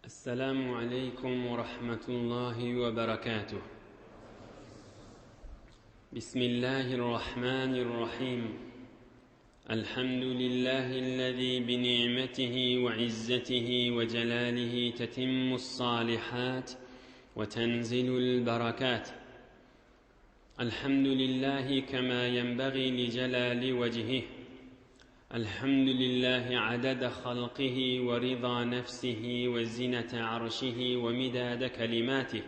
السلام عليكم ورحمة الله وبركاته بسم الله الرحمن الرحيم الحمد لله الذي بنعمته وعزته وجلاله تتم الصالحات وتنزل البركات الحمد لله كما ينبغي لجلال وجهه الحمد لله عدد خلقه ورضا نفسه وزنة عرشه ومداد كلماته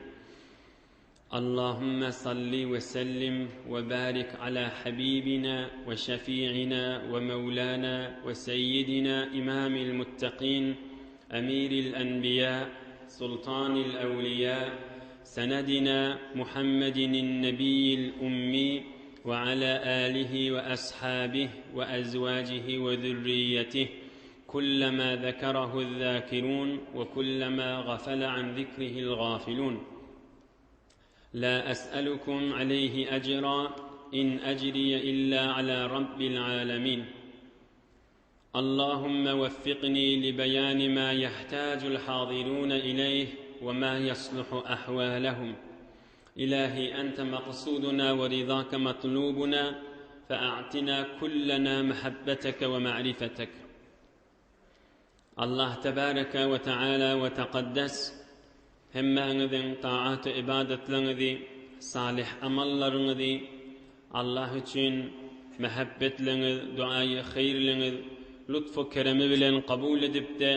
اللهم صل وسلم وبارك على حبيبنا وشفيعنا ومولانا وسيدنا إمام المتقين أمير الأنبياء سلطان الأولياء سندنا محمد النبي الأمي وعلى آله وأصحابه وأزواجه وذريته كلما ذكره الذاكرون وكلما غفل عن ذكره الغافلون لا أسألكم عليه أجرا إن أجري إلا على رب العالمين اللهم وفقني لبيان ما يحتاج الحاضرون إليه وما يصلح أحوالهم إلهي أنت مقصودنا ورضاك مطلوبنا فأعطنا كلنا محبتك ومعرفتك Allah tebareke we teala we tekaddes hemmäňiziň taat-u ybadatlaryňyzy, salyh amallaryňyzy Allah üçin mähebbetliňiz, duaýy haýyrlyňyz, lutf-u keremi bilen kabul edip-de,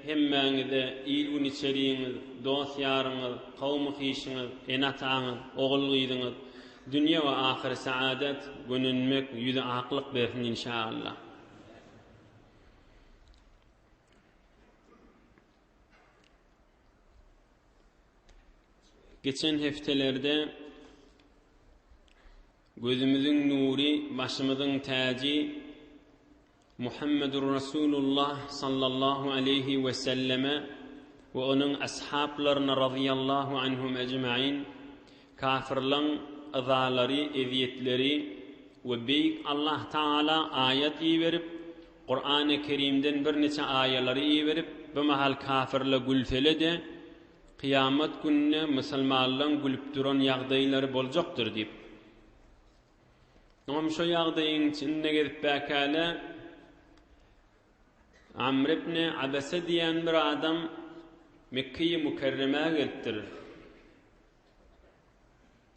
hemmäňize il-gün içeriňiz, dost-ýaryňyz, kowmy-hyşyňyz, ene-ataňyz, ogul-gyzyňyz dünýe we ahyr saadat, gönenmek, ýüzi aklyk bersin inşaallah. Geçen hepdelerde gözümiziň nury, başymyzyň täji Muhammedur Rasulullah sallallahu aleyhi we selleme we onuň ashablaryna radiyallahu anhum ecmain kafirlaň yzalary, ezýetleri we beýik Allah Tagala aýat iberip, Kurany Kerimden birniçe aýalary iberip, bu mahal kafirler gülsele-de, kyýamat gününe musulmanlaň gülüp duran ýagdaýlary boljakdyr diýip. Oňam şo ýagdaýyň içinde gezip bäkäle Amr ibn Abese diýen bir adam Mekkeýi Mükerremä gelipdir.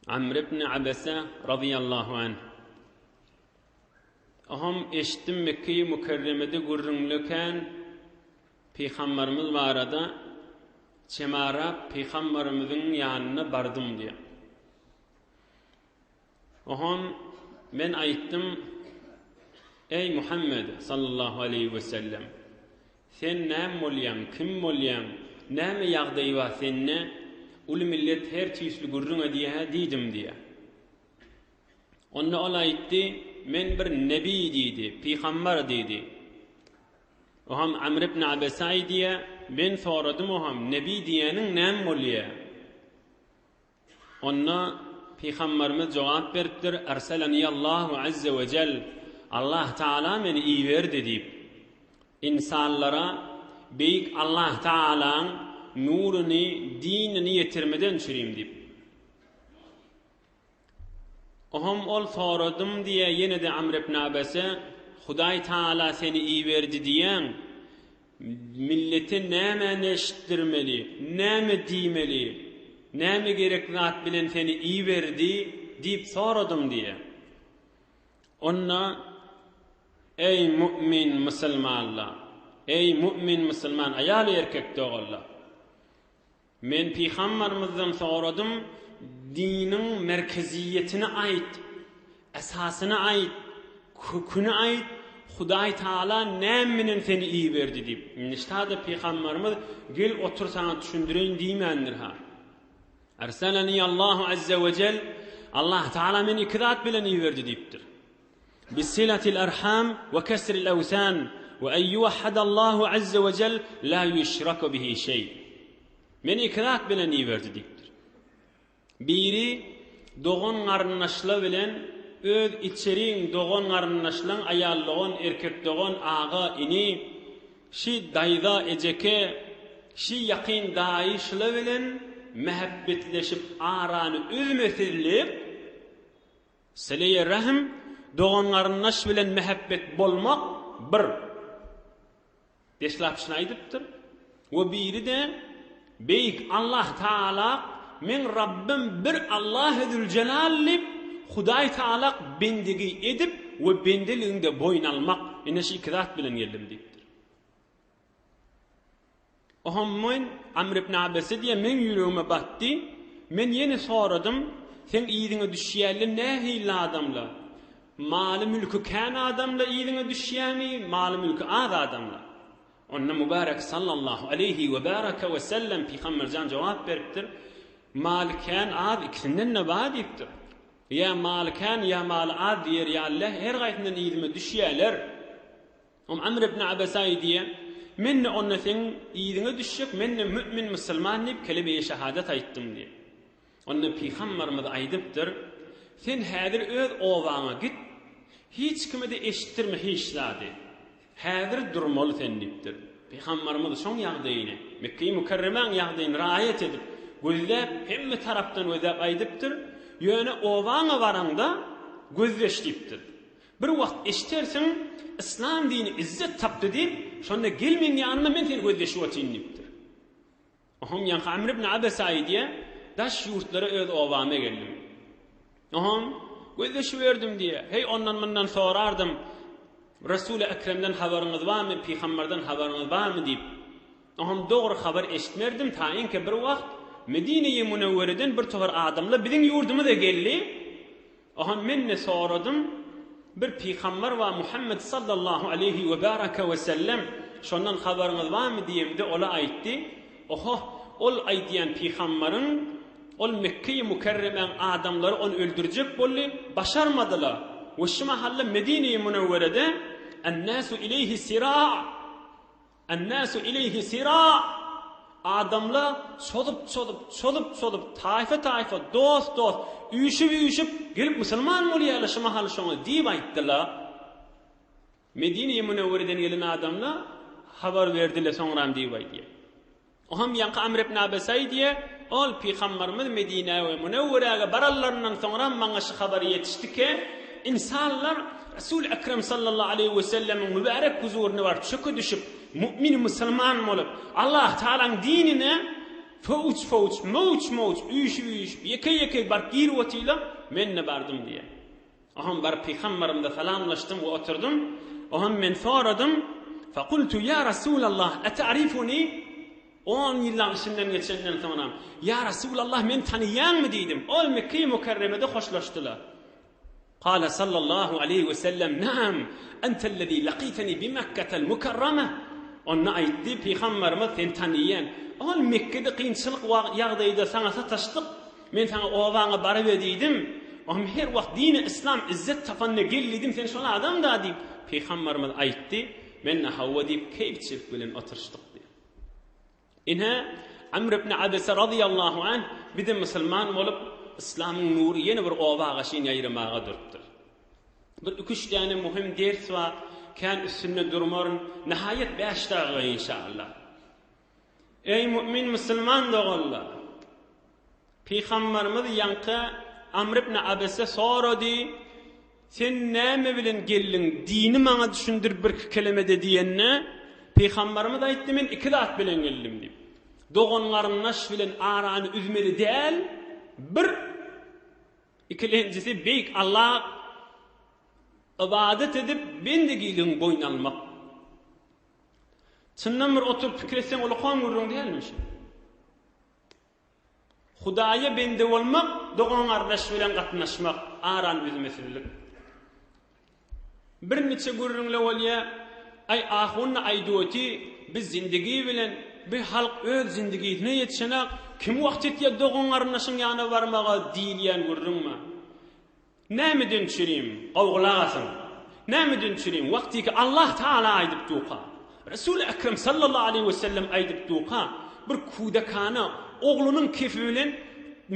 Amr ibn Abese razyýallahu anh. Oham eşitdim Mekkeýi Mükerremede gürrüňlekän Pygambarymyz barada çemarap Pygambarymyzyň ýanyna bardym diýýär. Oham men aýtdym, Eý Muhammed sallallahu aleýhi we sellem! Sen näme bolýaň, kim bolýaň, näme ýagdaý bar sende, uly millet her tüýsli gürrüň edýä diýdim diýýär. Onda ol aýtdy, Men bir nebi diýdi, pygambar diýdi. Oham Amr ibn Abese aýdýar, Men soradym oham, nebi diýeniň näme bolýar? Onda Pygamberimiz jogap beripdir, Erseleniyallahu azze we jel, Allah Taala meni iberdi diýip. Ynsanlara Beýik Allah Taalaň nuruny, dinini ýetirmeden çürim diýip. Oham ol soradym diýýär ýene-de Amr ibn Abese, Hudaý Taala seni iberdi diýýäň, millete nämäni eşitdirmeli, näme diýmeli, näme gerek zat bilen seni iberdi diýip soradym diýýär. Onda Eý mu'min musulmanlar, eý mu'min musulman aýal-erkek doganlar! Men Pygambarymyzdan soradym, Diniň merkeziýetini aýt, esasyny aýt, köküni aýt, Hudaý Tagala näme bilen seni iberdi diýip. Indi ştada Pygambarymyz gel otur saňa düşündireýin diýmändir-ha. Erseleni Allahu azze we jel, Allah Tagala meni iki zat bilen iberdi diýipdir. Bisilatil erham we kesril ewsan we en yuwahhadallahu azze we jel la yuşraku bihi şeý. Meni iki zat bilen iberdi diýipdir. Biri dogan garyndaşlar bilen öz içeriň dogan garyndaşlaň aýal dogan, erkek dogan, aga, ini, şi daýza, ejeke. Şi ýakyn daýy şula bilen mähebbetleşip arany üzmesizlik, Sileýi rähm, dogan-garyndaş bilen mähebbet bolmak bir. Deslap şuny aýdypdyr, We biri-de, Beýik Allah Tagala meň Rabbym bir Allahy Züljelal diýip, Hudaý Tagala bendigi edip we bendeligiňde boýun almak, ine şu iki zat bilen geldim diýipdir. Oňa men, Amr ibn Abese diýýär, meň ýüregime batdy. Men ýene soradym, Seň yzyňa düşýänler nähili adamlar? Maly-mülki kän adamlar yzyňa düşýärmi, maly-mülki az adamlar? Onda Mübärek sallallahu aleýhi we bäreke we sellem Pygamber jan jogap beripdir, Maly kän, az ikisinden-de bar diýipdir. Ýa maly kän, ýa maly az diýer ýaly her gaýsyndan yzyma düşýärler. Oňa Amr ibn Abesa diýýär, Men-de onda seň yzyňa düşjek, men-de mümin musulman diýip kelime-i şehadet aýtdym diýýär. Onda Pygamberimiz aýdypdyr, Sen häzir öz obaňa git, hiç kime-de eşitdirme hiç zady. Häzir durmaly sen diýipdir. Pygamberimiz şoň ýagdaýyny, Mekge-i Mükerremäň ýagdaýyny raýat edip, gözläp, hemme tarapdan gözläp aýdypdyr, Ýöne obaňa baraňda gözleş diýipdir. Bir wagt eşitersiň, Yslam dini yzzet tapdy diýip, şonda gel meň ýanyma, men seni gözleşip otyryn diýipdir. Oňam ýaňky Amr ibn Abesa aýdýar, Daş ýurtlara öz obama geldim. Oňam gözleşiberdim diýýär. Heý, ondan-mundan sorardym, Resuly Ekremden habaryňyz barmy, pygamberden habaryňyz barmy diýip. Oňam dogry habar eşitmerdim, taýynka bir wagt Medine-i Münewwereden bir topar adamlar biziň ýurdumyza geldi. Oha men-de soradym, Bir pygamber bar Muhammet sallallahu aleýhi we baraka we sellem, şondan habaryňyz barmy diýemde ola aýtdy, Oho, ol aýdýan pygamberiň ol Mekge-i Mükerremäň adamlary ony öldürjek boldy, başarmadylar we şu mahalla Medine-i Münewwerede En-nasu ileýhi sira' En-nasu ileýhi sira' Adamlar çozup-çozup, çozup-çozup, taýfa-taýfa, dost-dost, üýşüp-üýşüp, gelip musulman bolýarlar şu mahal şoňa diýip aýtdylar. Medine-i Münewwereden gelen adamlar habar berdiler soňram diýip aýdýar. Oňam ýaňky Amr ibn Abesa aýdýar, Ol pygambarymyz Medinä we Münewweräge baranlaryndan soňram maňa şu habar ýetişdi ke, ynsanlar Resul-i Ekrem sallallahu aleýhi we sellemiň mübärek huzuryna baryp çöke düşüp, mu'min musulman bolup, Allah Tagalaň dinine fowç-fowç, möwç-möwç, üýşüp-üýşüp, ýeke-ýeke baryp girip otyrlar, men-de bardym diýýär. Oňam baryp pygambarymda salamlaşdym we oturdym. Oňam men soradym, Fekultu ýa Rasulallah, ete'rifuni? On ýyllaň içinden geçenden soňram, Ýa Rasulallah, meni tanaýaňmy diýdim. Ol Mekge-i Mükerremede hoşlaşdylar. Kale sallallahu aleýhi we sellem, Naam, entellezî lakiteni bi Mekketel Mükerreme. Onda aýtdy, Pygamberimiz, seni tanaýan. Ol Mekgede kynçylyk ýagdaýda saňa sataşdyk. Men saňa obaňa baryber diýdim. Oňam her wagt dini yslam yzzet tapanda gel diýdim, sen şol adam-da diýip, pygamberimiz aýtdy. Men-de hawa diýip, keýpçilik bilen oturyşdyk diýip. Ine, Amr ibn Abese razyýallahu anh bir-de musulman bolup, yslamyň nury ýene bir oba gaşyn ýaýramaga durupdyr. Bir iki-üç däne möhüm ders bar, kän üstünde durmaryn, nihaýat bäş dagyga inşallah. Eý mu'min musulman doganlar! Pygambarymyz ýaňky Amr ibn Abese sorady, Sen näme bilen geldiň, dini maňa düşündir birki kelemede diýende, Pygambarymyz aýtdy, Men iki zat bilen geldim diýip. Dogan-garyndaş bilen arany üzmeli däl, bir, ikilenjisi beýik Alla ybadat edip, bendigiligiň boýun almak. Çyndan bir oturyp pikir etseň ulakan gürrüň dälmi şu? Hudaýa bende bolmak, dogan-gardaş bilen gatnaşmak, arany üzmesizlik. Birniçe gürrüňle bolýa, aý ahun-da aýdyp oty, biz zindigi bilen, bi halk öz zindigisine ýetişenak, kim wagt ýetýä dogan-garyndaşyň ýanyna barmaga diýilýän gürrüň bar. Nämeden çürim, gowgulagasyň? Nämeden çürim, wagtyky Allah Tagala aýdyp duka, Resuly Ekrem sallallahu aleýhi we sellem aýdyp duka, bir kudekana oglunyň kefi bilen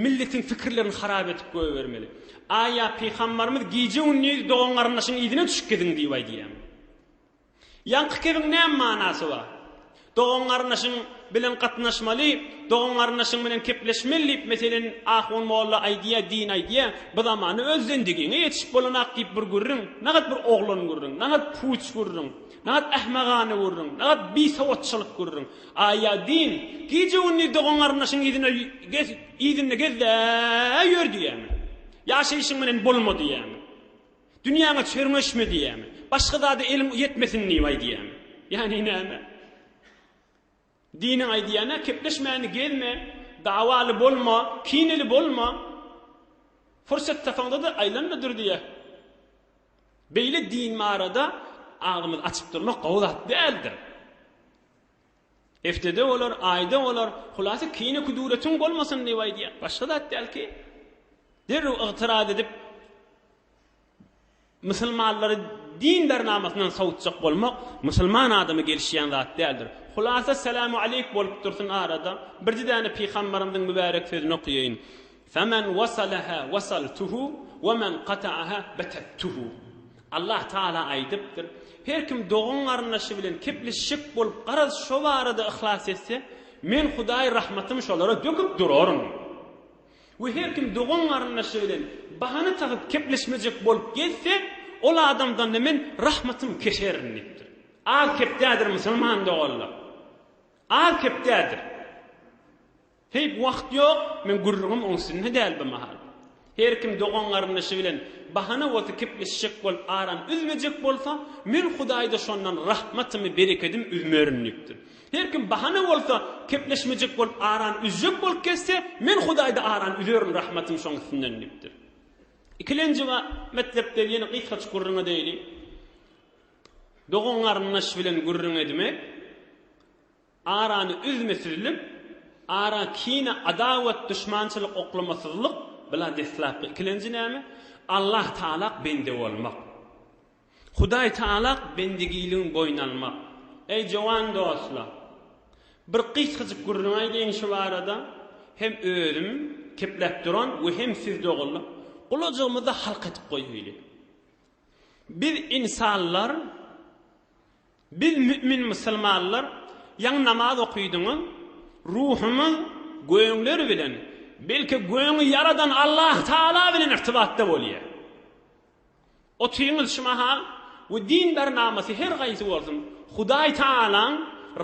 milletiň pikirlerini harap edip goýbermeli. Aýa pygambarymyz gije-gündiz dogan-garyndaşyň yzyna düşüp geziň diýip aýdýarmy? Ýaňky kebiň näme manasy bar? Dogan-garyndaşyň bilen gatnaşmaly, dogan-garyndaşyň bilen kepleşmeli diýip, meselen, ahun molla aýdýa, din aýdýa, bu zamanda öz zendigiňe ýetişip bolanak diýip bir gürrüň, nagat bir oglan gürrüň, nagat puç gürrüň, nagat ähmagana gürrüň, nagat bisowatçylyk gürrüň. Aýa din, gije-gündiz dogan-garyndaşyň yzyna gez, yzynda gez-de ýör diýýämi? Ýaşaýşyň bilen bolma diýýämi? Dünýäňe çörňeşme diýýämi? Başga zada eliň ýetmesin diýip aýdýamy? Ýagny näme? Diniň aýdýany kepleşmäni gezme, dawaly bolma, kineli bolma. Fursat tapaňda-da aýlan-da dur diýýär. Beýle din barada agzymyzy açyp durmak gowy zat däldir. Heftede bolar, aýda bolar, hulasy kine-kuduretiň bolmasyn diýip aýdýar. Başga zat däl ki, derrew ygtyraz edip, musulmanlary din bernamasyndan sowutjak bolmak musulman adama gelişýän zat däldir. Hulasa Selamu aleýk bolup dursun arada. Birji däne pygambarymyzyň mübärek sözüni okaýaýyn. Femen wasalaha wasaltuhu we men kata'aha betettuhu. Allah Taala aýdypdyr, Her kim dogan-garyndaşy bilen kepleşjek bolup garaz şo barada yhlas etse, Men Hudaý rahmatymy şolara döküp duraryn. We her kim dogan-garyndaşy bilen bahana tapyp kepleşmejek bolup gezse, ol adamdan-da Men rahmatymy keserin diýipdir. Az kepdädir musulman doganlar. Az kepdädir. Heý, wagt ýok, meň gürrüňim oň üstünde däl bu mahal. Her kim dogan-garyndaşy bilen bahana bolsa kepleşjek bolup arany üzmejek bolsa, men Hudaýda şondan rahmatymy, berekedimi üzmerin diýipdir. Her kim bahana bolsa kepleşmejek bolup arany üzjek bolup gezse, men Hudaýda arany üzerin rahmatymy şoň üstünden diýipdir. Ikilenji metlepde ýene gysgaçyk gürrüň edeýli. Dogan-garyndaş bilen gürrüň edmek. Arany üzmesizlik, ara kine, adawat, duşmançylyk oklamasyzlyk, bula deslapky. Ikilenji näme? Allah Taalak bende bolmak. Hudaý Taalak bendigiligiň boýun almak. Eý jowan dostlar! Bir gysgajyk gürrüň aýdaýyn şu barada, hem özüm kepläp duran we hem siz doganlar, gulajygymyzda halk edip goýaýly. Biz ynsanlar Biz mümin musulmanlar ýaňy namaz okydyňyz, ruhumyz göňler bilen, belki göňi ýaradan Allah Taala bilen irtibatda bolýar. Otyňyz şu mahal we din bernamasy her gaýsy bolsun, Hudaý Taalaň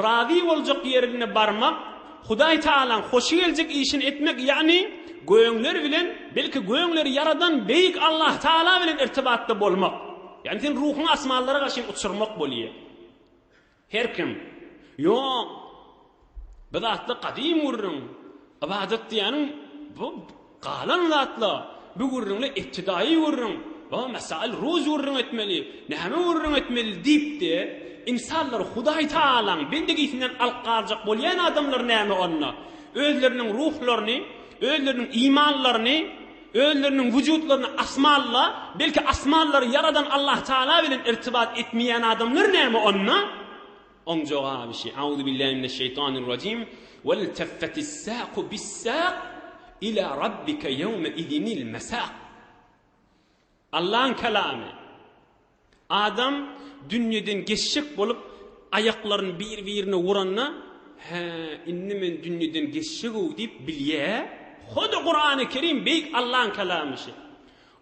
razy boljak ýerine barmak, Hudaý Taalaň hoşy geljek işini etmek, ýagny göňler bilen, belki göňleri ýaradan beýik Allah Taala bilen irtibatda bolmak. Ýagny sen ruhuňy asmanlara gaşyn uçurmak bolýar. Her kim, Ýok, bu zatlar gadym gürrüň. Ybadat diýýäniň bu galan zatlar. Bu gürrüňler ibtidaýy gürrüň. Bu mesail ruz gürrüň etmeli, näme gürrüň etmeli diýip-de, ynsanlary Hudaý Tagalaň bendigisinden alyp galjak bolýan adamlar näme onda? Özleriniň ruhlaryny, özleriniň imanlaryny Özleriniň wujudlaryny asmanla, belki asmanlary ýaradan Allah Taala bilen irtibat etmeýän adamlar näme onda? Oň jogaby şi, Auzu billahi mineşşeýtanirrajim, Wel teffetis-sâku bis-sâk ila rabbike ýewme izinil mesâk. Allaň kelamy. Adam dünýeden geçjek bolup aýaklaryny bir-birine uranda, Hä, indi men dünýeden geçjeg-ow diýip bilýä. Hody Kurany Kerim beýik Allaň kelamy şi.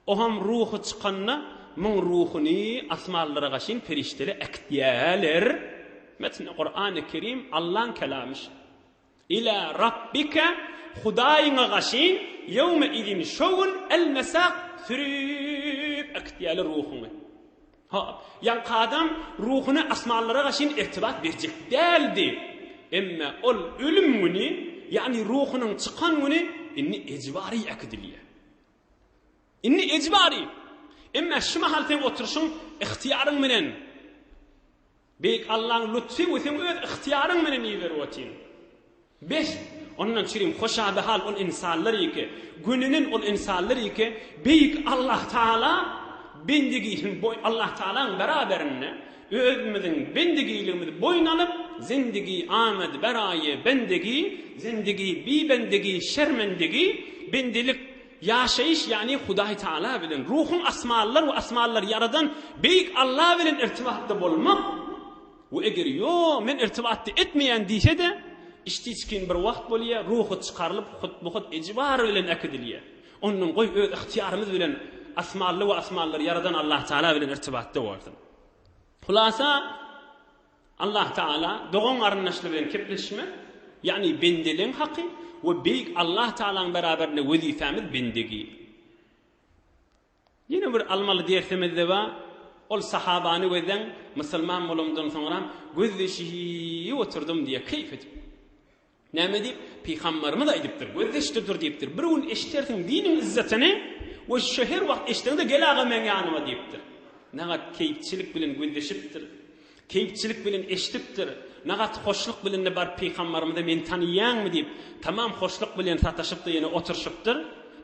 Oham ruhy çykanda muň ruhuny asmanlara gaşyn perişdeler äkitýäler. Metni Kurany Kerim Allaň kelamy şi. Ila Rabbike, Hudaýyňa gaşyn, ýewme izin, şo gün, el-mesak, sürüp äkitýärler ruhuňy. Hop, ýaňky adam ruhuny asmanlara gaşyn irtibat berjek däldi. Emme ol ölüm güni, ýagny ruhunyň çykan güni indi ejbary äkidilýär. Indi ejbary. Emme şu mahal seň oturyşyň ygtyýaryň bilen Beýik Allaň lutfy we seň öz ygtyýaryň bilen iberip otyryn. Bes, ondan çürim hoşabehal ol ynsanlar ýeke, gönenen ol ynsanlar ýeke, Beýik Allah Taala bendigisin boý Allah Taalaň beraberinde özümiziň bendigiligimizi boýun alyp, zendigi amed beraýe bendigi, zendigi bi bendigi şermendigi, bendilik Ýaşaýyş, ýagny Hudaý Taala bilen, ruhuň asmanlar we asmanlary ýaradan Beýik Alla bilen irtibatda bolmak. We eger ýok, men irtibatda etmeýän diýse-de, içdi-içgin bir wagt bolýar, ruhy çykarylyp, hutbuhut ejbar bilen äkidilýär. Ondan goý öz ygtyýarymyz bilen asmanly we asmanlary ýaradan Allah Taala bilen irtibatda bolsun. Hulasa, Allah Taala dogan-garyndaşlar bilen kepleşmek, ýagny bendeleň haky we beýik Allah Taalaň beraberinde wezipemiz bendegi. Ýene bir almaly dersimiz-de bar, ol sahabany gözläň, musulman bolamdan soňram gözleşip oturdym diýýär, keýp edip. Näme diýip? Pygambarymyz aýdypdyr, gözleşde dur diýipdir. Bir gün eşdersiň diniň yzzatyny we şu her wagt eşdeňde gel aga meň ýanyma diýipdir. Nagat keýpçilik bilen gözleşipdir. Keýpçilik bilen eşidipdir. Nagat hoşluk bilen-de baryp pygambarymyza meni tanaýaňmy diýip, tamam hoşluk bilen sataşyp-da ýene oturyşypdyr.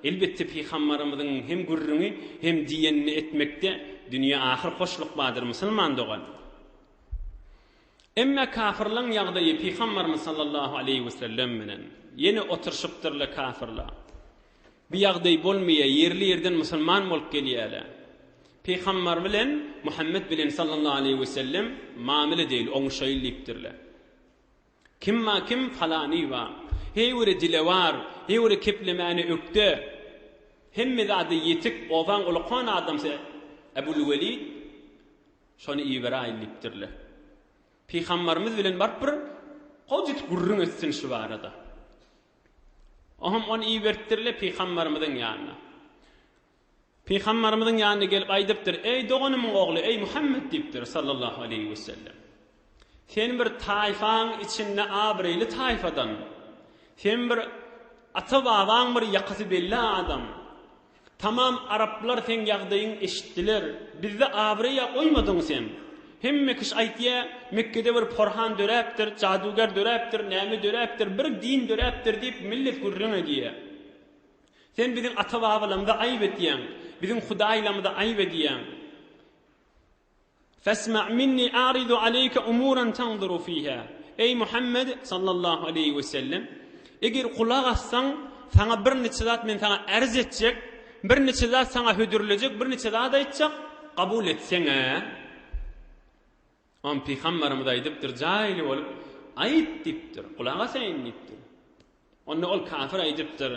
Elbetde pygambarymyzyň hem gürrüňi, hem diýenini etmekde dünýe ahyr hoşluk bardyr musulman dogan. Emme kafyrlaň ýagdaýy pygambarymyz sallallahu aleýhi wesellem bilen ýene oturyşypdyrlar kafyrlar. Bu ýagdaý bolmaýar, ýerli-ýerden musulman bolup gelýärler. Pygambar bilen, Muhammet bilen sallallahu aleýhi wesellem mamile deýil, oňuşaýyl diýipdirler. Kim bar kim, falany bar. Heý bir dilewar, heý bir keplemäne ökde, hemme zada ýetik, obaň ulukan adamsy Ebul Welid şony iberäýil diýipdirler. Pygambarymyz bilen baryp bir gowjyk gürrüň etsin şu barada. Oňam ony iberipdirler pygambarymyzyň ýanyna. Pygambarymyzyň ýanyna gelip aýdypdyr, Eý, doganymyň ogly, eý, Muhammet diýipdir, sallallahu aleýhi wesellem. Sen bir taýfaň içinde abraýly taýfadan. Sen bir ata-babaň bir ýakasy belli adam. Tamam araplar seň ýagdaýyň eşitdiler. Bizde abraýa goýmadyň sen. Hemme kişi aýtýa, Mekgede bir porhan döräpdir, jadugär döräpdir, näme döräpdir, bir din döräpdir diýip millet gürrüň edýä. Sen biziň ata-babalarymyza aýyp etýäň, biziň hudaýlarymyza aýyp edýäň. Fesma' minni a'ridu aleýke umuran tanzuru fiha. Eý Muhammed sallallahu aleýhi we sellem, eger gulak assaň, saňa bir niçe zat men saňa ärz etjek, bir niçe zat saňa hödürlejek, bir niçe zat aýtjak, kabul etseň-ä. Oňa pygamberimiz aýdypdyr, jaýly bolup, aýt diýipdir, gulak asaýyn diýipdir. Onda ol kafir aýdypdyr,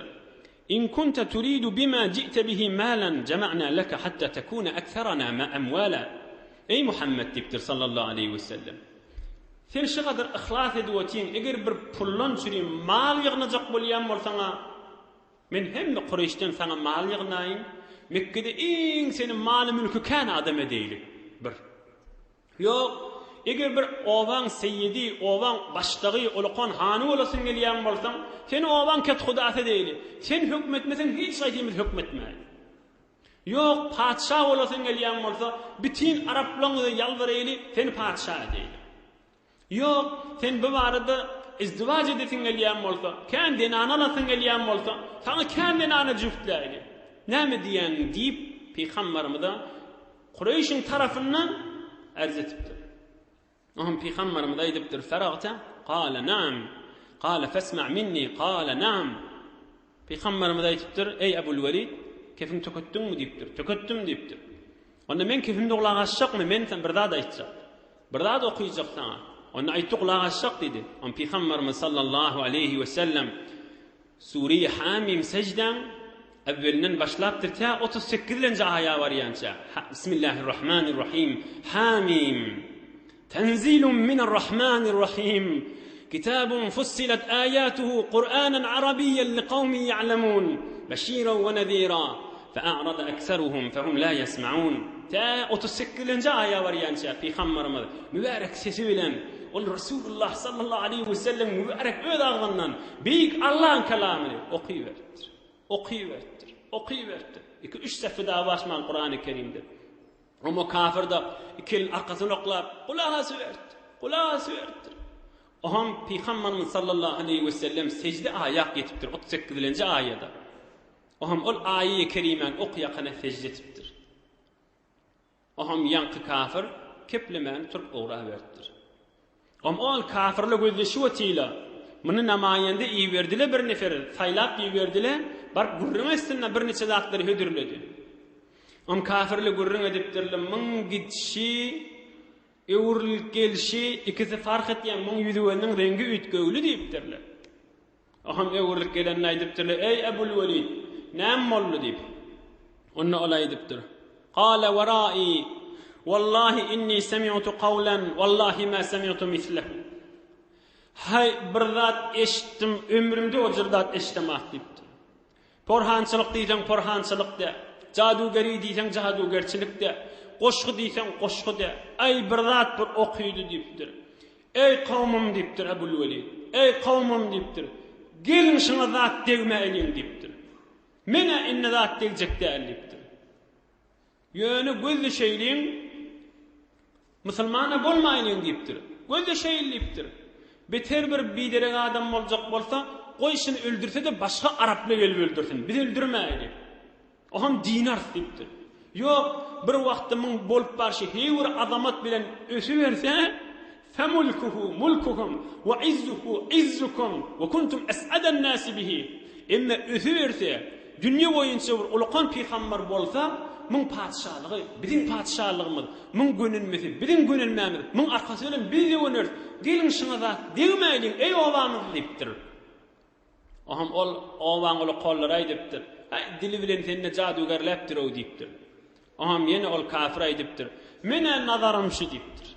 In kunta turidu bima ji'te bihi malan jama'na leke hatta tekuna aktharana amwala. Eý Muhammet diýipdir sallallahu aleýhi we sellem. Sen şu gadar yhlas edip otyň, eger bir puldan çüri mal ýygnajak bolýan bolsaň-a, men hemme Kureýşden saňa mal ýygnaýyn, Mekgede iň seni maly-mülki kän adam edeýli. Bir. Ýok, eger bir obaň seýidi, obaň başlygy, ulukan hany bolasyň gelýän bolsaň, seni obaň kethudasy edeýli. Sen hökmetmeseň hiç haýsymyz hökmetmäýin. Ýok, patyşa bolasyň gelýän bolsa, bütin araplaň özi ýalbaraýly, seni patyşa edeýli. Ýok, sen bu barada izdiwaç edesiň gelýän bolsa, kän zenana alasyň gelýän bolsa, saňa kän zenana jübtläýli. Näme diýýäň? diýip, pygambarymyza Kureýşiň tarapyndan ärz etipdir. Oňa pygambarymyz aýdypdyr, Feragta? Kale, Naam. Kale, Fesma' minni. Kale, Naam. Pygambarymyz aýdypdyr, Eý Ebul Welid, kefiňi töketdiňmi diýipdir. Töketdim diýipdir. Onda men kefimde gulak asjakmy? Men sen bir zat aýtjak. Bir zat okyjak saňa. Onda aýtdy gulak asjak diýdi. Onda Pygambarymyz sallallahu aleýhi we sellem Sure-i Hamim seždäň äwwelinden başlapdyr tä 38-lenji aýa barýança. Bismillahirrahmanirrahim. Hamim. Tenzilun minerrahmanirrahim. Kitabun fussilat ayatuhu Kur'anan arabiyyen liqawmin ya'lemun. Beşiran we nezira. Fe'arada ekseruhum fehum la yesmaun. Tä 38-lenji aýa barýança Pygamberimiz mübärek sesi bilen ol Resulullah sallallahu aleýhi we sellem mübärek öz agzyndan beýik Allahyň kelamyny okyberipdir. Okyberipdir. Okyberipdir. 2-3 sähfede awaşman Kurany Kerimde. Oňa kafir-de iki elini arkasyna oklap, gulak asyberipdir. Gulak asyberipdir. Oňam Pygamberimiz sallallahu aleýhi we sellem sejde aýak ýetipdir, 38-lenji aýada. Oňam ol aýy kerimäni okýakana sejde etipdir. Oňam ýaňky kafir keplemän turup ugraberipdir. Oňam ol kafirle gözleşip otyla. Muny namaýanda iberdile bir neferi, saýlap iberdile, baryp gürrüň etsinle birniçe zatlary hödürledi. Oňam kafirle gürrüň edipdirle, muň gidişi. Öwrülip gelşi ikisi fark etýän muň ýüzügeniň reňgi üýtgewli diýipdirler. Oňam öwrülip gelenini aýdypdyrlar, Eý, Ebul Welid, näme boldy diýip. Onda ol aýdypdyr, Kale werai, wallahi inni semi'tu kawlan, wallahi ma semi'tu mislehu. Haý, bir zat eşitdim, ömrümde o jür zat eşidemak diýipdir. Porhançylyk diýseň porhançylyk dä, jadugeri diýseň jadugerçilik dä, goşgy diýseň goşgy dä, aý bir zat bir okydy diýipdir. Eý kowmum diýipdir Ebul Welid, eý kowmum diýipdir, geliň şuňa zat degmäýliň diýipdir. Men-ä indi zat degjek däl diýipdir. Ýöne gözleşeýliň, musulman-a bolmaýlyň diýipdir. Gözleşeýli diýipdir. Beter bir biderek adam boljak bolsa, goý şuny öldürse-de başga araply gelip öldürsin, biz öldürmäýli. Oňam dynarys diýipdir. Ýok, bir wagtda muň bolup barşy heý bir azamat bilen ösüberse, Femulkuhu mulkuhum we izzuhu izzukum we kuntum es'aden nasi bihi. Emme ösüberse, dünýe boýunça bir ulukan pygambar bolsa, muň patyşalygy biziň patyşalygymyz, muň gönenmesi biziň gönenmämiz, muň arkasy bilen biz ýöneris, geliň şuňa zat degmäýliň, eý obamyz diýipdir. Oňam ol obaň ulukanlary aýdypdyr, Häý, dili bilen sende jadygärläpdir-ow diýipdir. Oňam ýene ol kafir aýdypdyr, Men-ä nazarym şu diýipdir.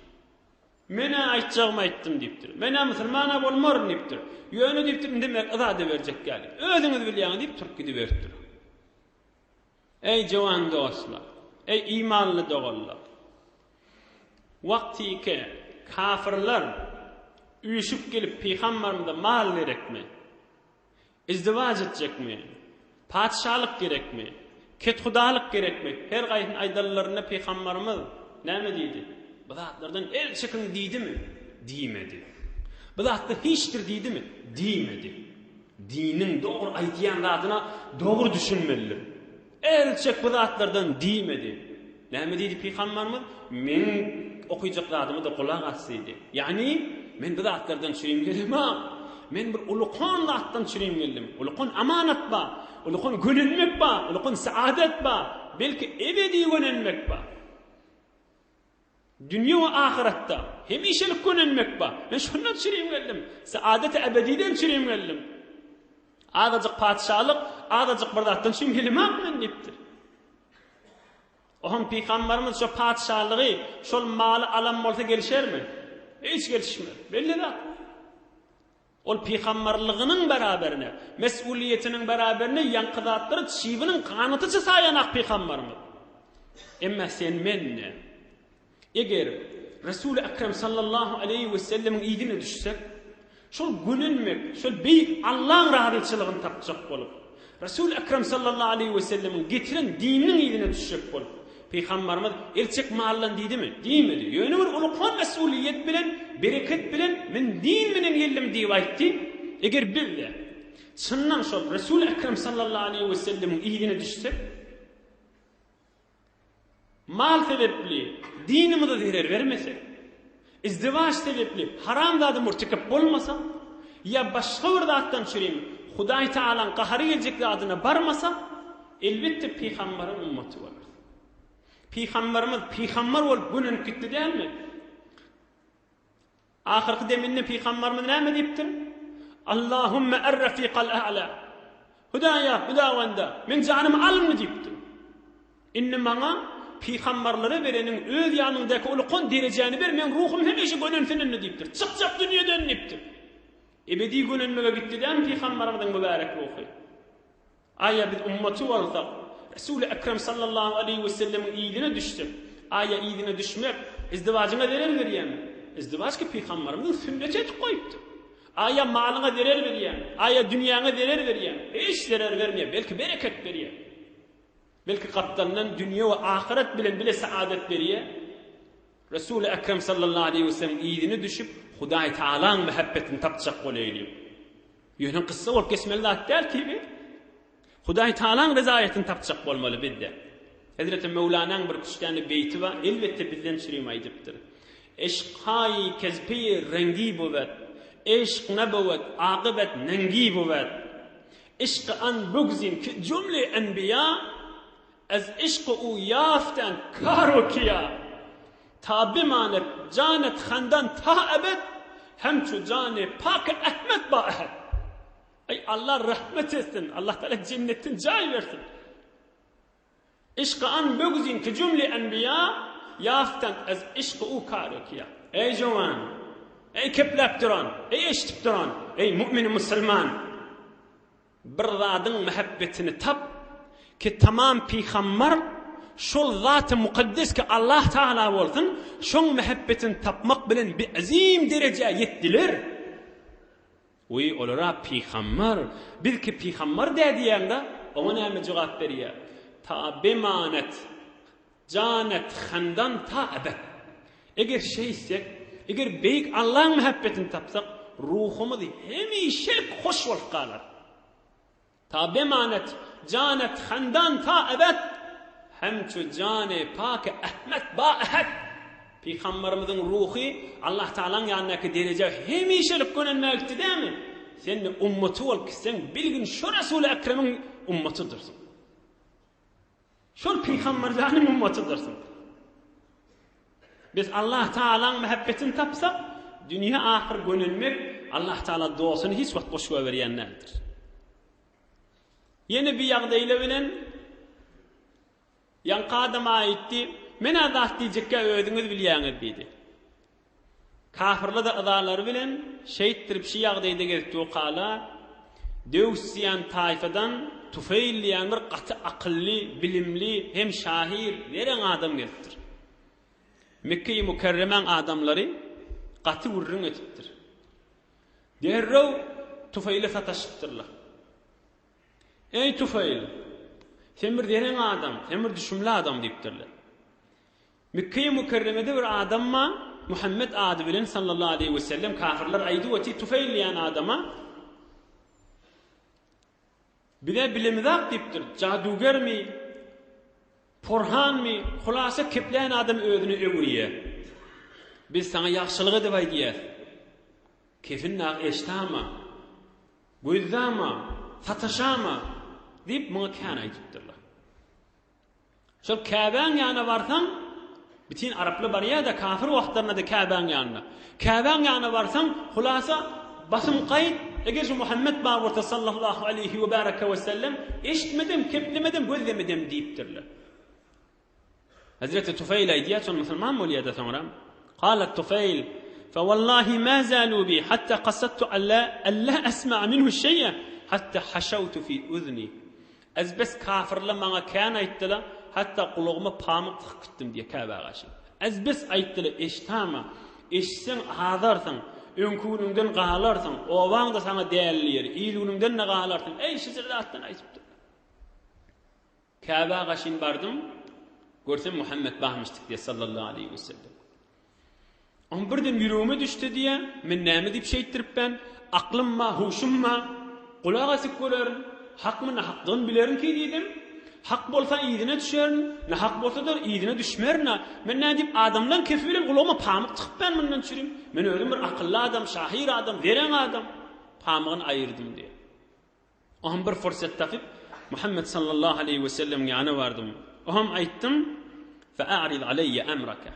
Men-ä aýtjagymy aýtdym diýipdir. Men-ä musulman-a bolmaryn diýipdir. Ýöne diýipdir, indi men yza-da berjek däl. Özüňiz bilýäňiz diýip, turup gidiberipdir. Eý, jowan dostlar! Eý, imanly doganlar! Wagtyky kafirler üýşüp gelip pygamberimize mal gerekmi? Izdiwaç etjekmi? Patyşalyk gerekmi? Kethudalyk gerekmi? Her gaýsyny aýdanlarynda pygamberimiz näme diýdi? Bu zatlardan el çekiň diýdimi? Diýmedi. Bu zatlar hiçdir diýdimi? Diýmedi. Diniň dogry aýdýan zadyna dogry düşünmelidir. El çek bu zatlardan diýmedi. Näme diýdi pygamberimiz? Meň okyjak zadyma-da gulak as diýdi. Ýagny, men bu zatlardan çürim gelemok. Men bir ulukan zatdan çürim geldim. Ulukan amanat bar. Ulukan gönenmek bar. Ulukan saadet bar. Belki ebedi gönenmek bar. Dünýe we ahyretde hemişelik gönenmek bar. Men şondan çürim geldim. Saadeti ebediden çürim geldim. Azajyk patyşalyk, azajyk bir zatdan çürim gelemok men diýipdir. Oňam pygamberimiz şo patyşalygy, şol maly alan bolsa gelişermi? Hiç gelişmez. Belli zat. Ol pygamberliginiň beraberine, mes'uliýetiniň beraberine ýaňky zatlary çybynyň ganatyça saýanak pygamberimiz. Emma sen men-ne? Eger Resuly Ekrem sallallahu aleýhi we sellemiň yzyna düşsek, şol gönenmek, şol beýik Allaň razyçylygyny tapjak bolup, Resuly Ekrem sallallahu aleýhi we sellemiň getiren dininiň yzyna düşjek bolup, Pygambarymyz el çek maldan diýdimi? Diýmedi. Ýöne bir ulukan mesuliýet bilen, bereket bilen men din bilen geldim diýip aýtdy. Eger biz-de çyndan şol Resuly Ekrem sallallahu aleýhi we sellemiň yzyna düşsek, Mal sebepli dinimize zerer bermesek, izdiwaç sebepli haram zada murtekep bolmasak, ýa başga bir zatdan çürim Hudaý Tagalaň gahary geljek zadyna barmasak, elbetde pygambaryň ummaty bolarys. Pygambarymyz pygambar bolup gönenip gitdi dälmi? Ahyrky deminde pygambarymyz näme diýipdir? Allahümme er-rafikal a'la. Hudaýa, Hudawanda, meň janymy almy diýipdir. Indi maňa pygambarlara bereniň öz ýanyňdaky ulukan derejäni ber, meň ruhum hemişe gönensin indi diýipdir. Çykjak dünýeden diýipdir. Ebedi gönenmege gitdi dämi pygambarymyzyň mübärek ruhy? Aýa biz ummaty bolsak, Resuly Ekrem sallallahu aleýhi we sellemiň yzyna düşsek, aýa yzyna düşmek izdiwajyňa zerer berýärmi? Izdiwaç ki pygambarymyzyň sünneti edip goýupdyr. Aýa malyňa zerer berýärmi? Aýa dünýäňe zerer berýärmi? Hiç zerer bermeýär, belki bereket berýär. Belki gapdalyndan dünýe we ahyret bilen bile saadet berýär. Resuly Ekrem sallallahu aleýhi we sellemiň yzyna düşüp, Hudaý Tagalaň mähebbetini tapjak bolaýlyň. Ýöne kyssa bolup geçmeli zat däl ki bi. Hudaý Tagalaň rezaýatyny tapjak bolmaly bizde. Hezreti Möwlanaň bir küç däne beýti bar, elbetde bizden çürim aýdypdyr. Eşk haýy kezpeýi reňgi buwet, Eşk nabowet akybet nengi buwet. Eşk an bugzin ki jumle enbiýa, Ez yşky u ýaften kar u kiýa. Ta bimanet. janet handan ta ebed, hemçu jany pak Ahmet ba ehed. Eý Allah rahmet etsin, Allah Taala jennetden jaý bersin. Yşky an bögzin ki jümle enbiýa, ýaftan ez yşky u kar kiýa. Eý jowan, eý kepläp duran, eý eşidip duran, eý mu'min musulman! Bir zadyň mähebbetini tap, ki tamam pygambar şol zaty mukaddes ki Allah Tagala bolsun, şoň mähebbetini tapmak bilen bi azim derejä ýetdiler. Wiý, olar-a pygambar, biz ki pygambar dä diýýäň-de, oňa näme jogap berýär? Ta bemanet Janet handan ta ebed. Eger şeýtsek, eger beýik Allaň mähebbetini tapsak, ruhumyz hemişelik hoş bolup galar. Ta bemanet janet handan ta ebed, hemçu jany paki Ahmet ba ehed. Pygambarymyzyň ruhy Allah Tagalaň ýanyndaky derejä hemişelik gönenmäge gitdi dämi? Sen-de ummaty bolup gitseň, bilgin şo Resuly Ekremiň ummatydyrsyň. Şol pygamberleriň ummatydyrsyň. Biz Allah Taalaň mähebbetini tapsak, dünýä ahyr gönenmek Allah Taala dostuny hiç wagt boş goýberýän däldir. Ýene bir ýagdaýla bilen ýaňky adam aýtdy, men-ä zat diýjekkä özüňiz bilýäňiz diýdi. Kafyrlar-da yzalary bilen şeýtdirip şi ýagdaýda gezip durkala, Döws diýen taýfadan Tufeýl diýen bir gaty akylly, bilimli hem şahyr, zereň adam gelipdir. Mekgeýi Mükerremäň adamlary gaty gürrüň edipdir. Derrew Tufeýle sataşypdyrlar. Eý, Tufeýl! Sen bir zereň adam, sen bir düşümli adam diýipdirler. Mekgeýi Mükerremede bir adam bar, Muhammet ady bilen sallallahu aleýhi we sellem kafirler aýdyp otyr Tufeýl diýen adama Bize bilemizak diýipdir, jadugermi, porhanmy, hulasa keplän adam özüni öwürýär. Biz saňa ýagşylyk edip aýdýas. Kefin dagy eşdama, gözdama, sataşama diýip muňa kän aýdypdyrlar. Şol Käbäň ýanyna barsaň, bütin araplar barýar-da, kafir wagtlarynda-da Käbäň ýanyna. Käbäň ýanyna barsaň, hulasa, basym gaýt, eger şu Muhammet bar bolsa sallallahu aleýhi we baraka we sellem, eşitmedem, keplemedem, gözlemedem diýipdirler. Hazreti Tufeýl aýdýar, şol musulman bolýar-da soňra. Kala Tufeýl, Fe wallahi ma zalu bi hatta kasattu alla alla asma'a minhu şeý'e hatta haşawtu fi uzni. Ezbes kafyrlar maňa kän aýtdylar, hatda gulagyma pamyk tykyp gitdim diýýär Käbä garşy. Ezbes aýtdylar, eşitama, eşitseň azarsyň, öňki günüňden galarsyň, obaň-da saňa däl diýer, il-günüňden-de galarsyň, eý, şeýle zatdan aýdypdyr. Käbä gaşyn bardym, görsem Muhammet barmyşdyk diýýär sallallahu aleýhi wesellem. Oň birden ýüregime düşdi diýýär, men näme diýip şeýtdiripmen, aklym bar, huşum bar, gulak asyp görerin, hakmy nahakdygyny bilerin ki diýdim. Hak bolsa yzyna düşerin, nahak bolsa-da yzyna düşmerin-a. Men näme diýip adamlaň kefi bilen gulagyma pamyk tykypmen mundan çürim. Men özüm bir akylly adam, şahyr adam, zereň adam. Pamygyny aýyrdym diýýär. Oňam bir fursat tapyp, Muhammet sallallahu aleýhi we sellemiň ýanyna bardym. Oňam aýtdym, Fe'arid aleýye emrake.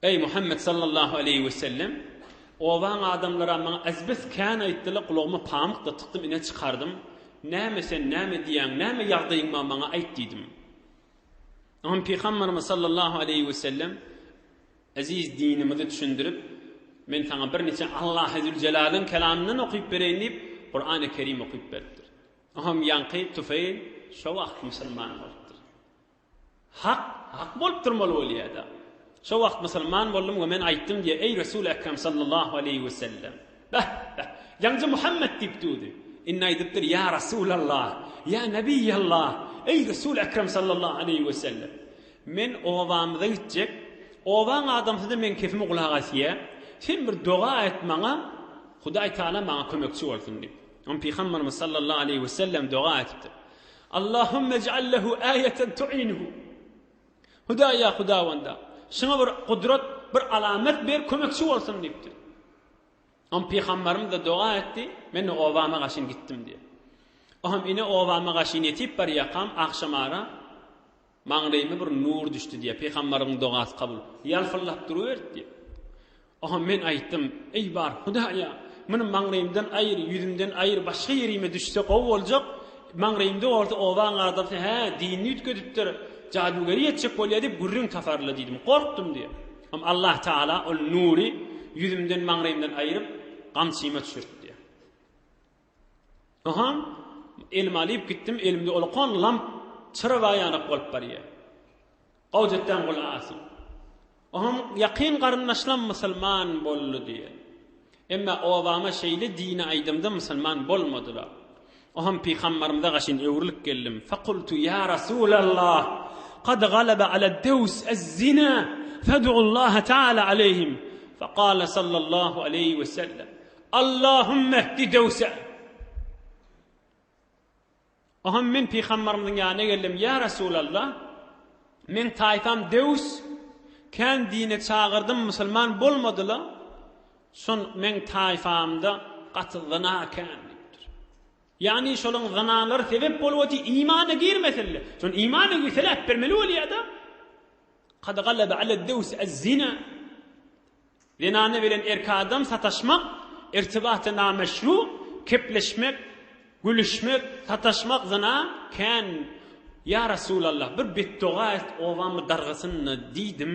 Eý Muhammet sallallahu aleýhi we sellem, obaň adamlary maňa azbes kän aýtdylar, gulagyma pamyk-da tykdym, ine çykardym. Näme sen, näme diýýäň, näme ýagdaýyň bar, maňa aýt diýdim. Oňam Pygamberimiz sallallahu aleýhi we sellem Eziz dinimizi düşündirip, men saňa birniçe Allahy Zülcelalyň kelamyndan okyp bereýin diýip, Kurany Kerim okyp beripdir. Oňam ýaňky Tufeýl şo wagt musulman bolupdyr. Hak, hak bolup durmaly bolýar-da. Şo wagt musulman boldum we men aýtdym diýýär, Eý Resul-i Ekrem sallallahu aleýhi we sellem. Beh, beh, ýaňja Muhammet diýip durdy. Indi aýdypdyr, Ýa Resulallah, ýa Nebiýallah, eý Resul-i Ekrem sallallahu aleýhi we sellem. Men obamyza gitjek, obaň adamsy-da meň kefime gulak asýa, sen bir doga et maňa, Hudaý Tagala maňa kömekçi bolsun diýip. Oňa Pygamberimiz sallallahu aleýhi we sellem doga etipdir. Allahümme ij'al lehu aýeten tu'inuhu. Hudaý ýa Hudawanda, şuňa bir gudrat, bir alamat ber, kömekçi bolsun diýipdir. Oňa Pygamberimiz-de doga etdi, men-de obama gaşyn gitdim diýip. Oňa ine obama gaşyn ýetip barýakam, agşamara. Maňlaýyma bir nur düşdi diýýär. Pygambaryň dogasy kabul. Ýalpyldap duruberdi diýýär. Oha men aýtdym, Eý bar Hudaýa, muny maňlaýymdan aýyr, ýüzümden aýyr, başga ýerime düşse gowy boljak, maňlaýymda bolsa obaň adamsy hä, dinini üýtgedipdir, jadygeri etjek bolýar diýip gürrüň taparlar diýdim. Gorkdum diýýär. Hem Allah Taala ol nury ýüzümden, maňlaýymdan aýyryp, gamçyma düşürdi diýýär. Oha, elime alyp gitdim, elimde olakan lamp çyra baýanak bolup barýar. Gowjetden gul asy. Oňam ýakyn garyndaşlam musulman boldy diýen. Emma obama şeýle dini aýdamda musulman bolmadylar. Oňam pygambarymyza gaşyn öwrülip geldim. Fekultu ýa Rasulallah, kad galaba ala dews ez-zina, fed'ullaha ta'ala aleyhim. Fekale sallallahu aleyhi ve sellem, Allahümme ehdi dewse. Oňam men pygambarymyzyň ýanyna geldim, Ýa Resulallah, meň taýpam Dews, kän dine çagyrdym, musulman bolmadylar, şon meň taýpamda gaty zyna kän diýipdir. Ýagny şolaň zynalary sebäp bolup otyr, imana girmesinler. Şon imana girseler äpbermeli bolýar-da. Kad galaba ala dews ez-zina. Zenana bilen erkek adam sataşmak, irtibaty nameşru, kepleşmek, gülüşmek, sataşmak zyna kän. Ýa Resulallah, bir betdoga et, obamy dargasyn-da diýdim.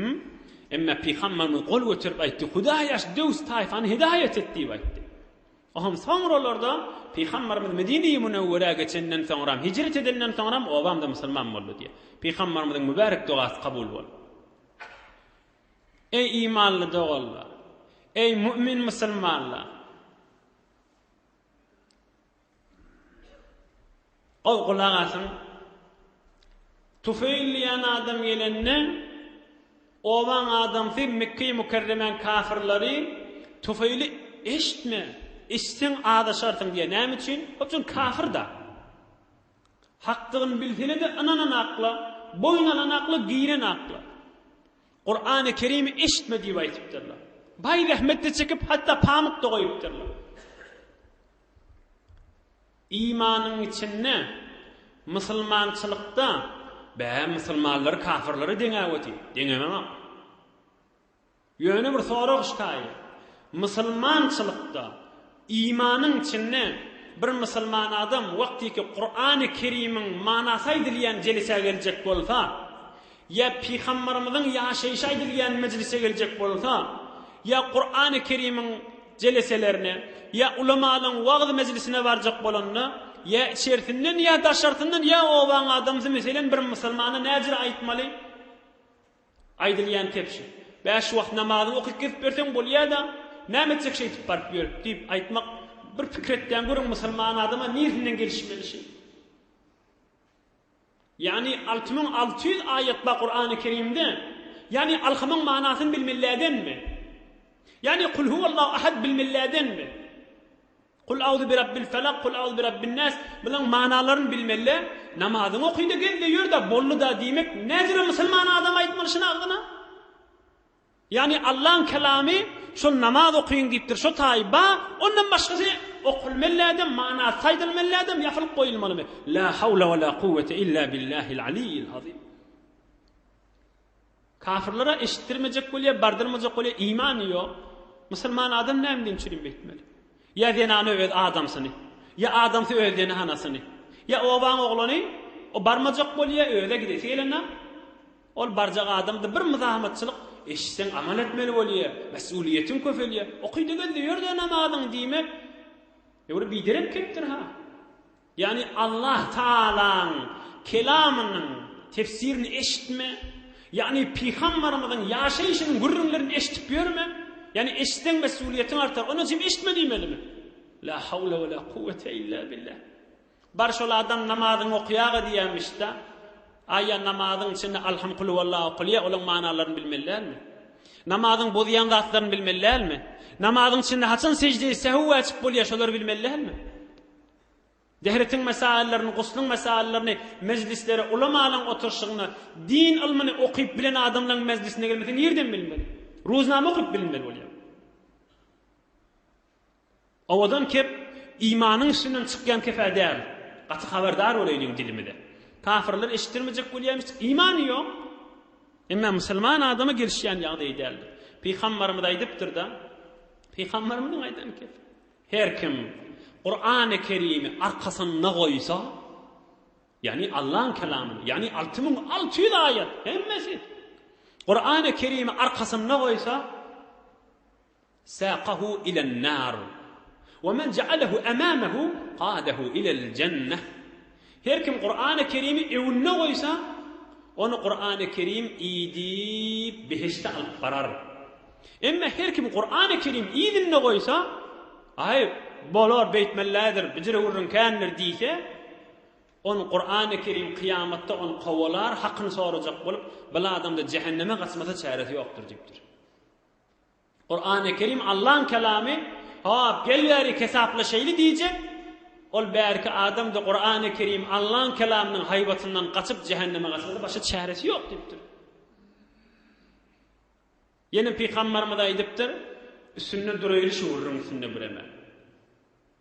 Emma Pygamberimiz gol göterip aýtdy, Hudaýa şu döwüs taýfany hidaýat et diýip aýtdy. Oňam soňralarda Pygamberimiz Medine-i Münewwerä geçenden soňram, hijret edenden soňram obamda musulman boldy diýýär. Pygamberimiziň mübärek dogasy kabul boldy. Eý imanly doganlar! Eý mu'min musulmanlar! Ol gulak asyň. Tufeýl diýen adam gelende, obaň adamsy Mekge-i Mükerremäň kafirleri Tufeýli eşitme, eşitseň azaşarsyň diýýär. Näme üçin? Ol üçin kafir-da. Hakdygyny bilsene-de ynanan akla, boýun alan akla, giren akla. Kurany Kerimi eşitme diýip aýtypdyrlar. Baý zähmet-de çekip, hatda pamyk-da goýupdyrlar. Imanyň içinde, musulmançylykda, bä, musulmanlary kafirlere deňäp otyr. Deňemeňok. Ýöne bir sorag ştaýy. Musulmançylykda, imanyň içinde bir musulman adam wagtyky Kurany Kerimiň manasy aýdylýan jelesä geljek bolsa, ýa Pygambarymyzyň ýaşaýşy aýdylýan mejlise geljek bolsa, ýa Kurany Kerimiň jeleselerine, ýa ulamalaň wagyz mejlisine barjak bolanda, ýa içersinden, ýa daşarsyndan, ýa obaň adamsy meselem bir musulmana näjür aýtmaly? Aýdylýan kebşi. Bäş wagt namazyňy okyp gezip berseň bolýa-da, näme etjek şeýdip baryp ýörüp diýip aýtmak bir pikir etýän görüň musulman adama niresinden gelişmeli şi. Ýagny 6600 aýat bar Kurany Kerimde. Ýagny alhamyň manasyny bilmeliädenmi? Ýagny kul huwallahu ahad bilmeliädenmi? Kul auzu bi rabbil felak, kul auzu bi rabbin nas, bulaň manalaryny bilmeli, namazyňy okyda gezde ýörde bollyda diýmek näjüre musulman adam aýtmaly şuny agzyna? Ýagny Allaň kelamy şol namaz okyň diýipdir şo taýy ba, ondan başgasy okulmellädem, manasy aýdylmellädem, ýapylyp goýulmalymy? La hawla we la kuwwete illa billahil aliyyil azim. Kafirlere eşitdirmejek bolýar, bardyrmajak bolýar, imany ýok. Musulman adam näme diýen üçin beýtmeli? Ýa zenany öz adamsyny, ýa adamsy öz zenanasyny, ýa obaň oglany o barmajak bolýar, öze gidesi gelenok. Ol barjak adamda bir myzahymatçylyk eşitseň amal etmeli bolýar, mesuliýetiň köpelýär. Okyda gezde ýör-de namazyňy diýmek, ýa bir biderek kepdir-ha. Ýagny Allah Tagalaň kelamynyň tefsirini eşitme, ýagny pygambarymyzyň ýaşaýşynyň gürrüňlerini eşidip ýörme, ýagny eşitseň mesuliýetiň artar, ondan üçin eşitme diýmelimi? La hawle we la kuwwete illa billah. Bar şol adam namazyňy okaýaga diýýämişda. Aý ýa namazyň içinde Alham kulhuwallah okalýa, olaň manalaryny bilmeli dälmi? Namazyň bozýan zatlaryny bilmeli dälmi? Namazyň içinde haçan sejde-i sehw wäjip bolýa, şolary bilmeli dälmi? Dehretiň mesaillerini, gusluň mesaillerini mejlislere, ulamalaň oturyşygyna, din ylmyny okyp bilen adamlaň mejlisine gelmese nirden bilmeli? Ruznama okyp bilinmeli bolýar. Owadan kep imanyň üstünden çykýan kep-ä däl. Gaty habardar bolaýlyň dilimize. Kafirler eşitdirmejek bolýarmyş, imany ýok. Emma musulman adama gelişýän ýagdaý däldir. Pygambarymyz aýdypdyr-da, Pygambarymyzyň aýdan kepi. Her kim Kurany Kerimi arkasynda goýsa, ýagny Allaň kelamyny, ýagny 6600 aýat hemmesi Kurany Kerimi arkasynda goýsa, Saqahu ilen nar. We men ja'alehu amamehu qadahu ilel jenneh. Her kim Kurany Kerimi öňünde goýsa, ony Kurany Kerim idip behişde alyp barar. Emma her kim Kurany Kerim yzynda goýsa, aý, bolar, beýtmelidir, bijire gürrüň kändir diýse, ony Kurany Kerim kyýamatda ony kowalar, hakyny sorajak bolup, bil adamda jähenneme gaçmasa çäresi ýokdur diýipdir. Kurany Kerim Allaň kelamy, hop, gel bärik hesaplaşaýly diýjek, ol bärki adam-da Kurany Kerim Allaň kelamynyň haýbatyndan gaçyp jähenneme gaçmasa başga çäresi ýok diýipdir. Ýene pygambarymyz aýdypdyr, üstünde duraýly şu gürrüň üstünde bireme.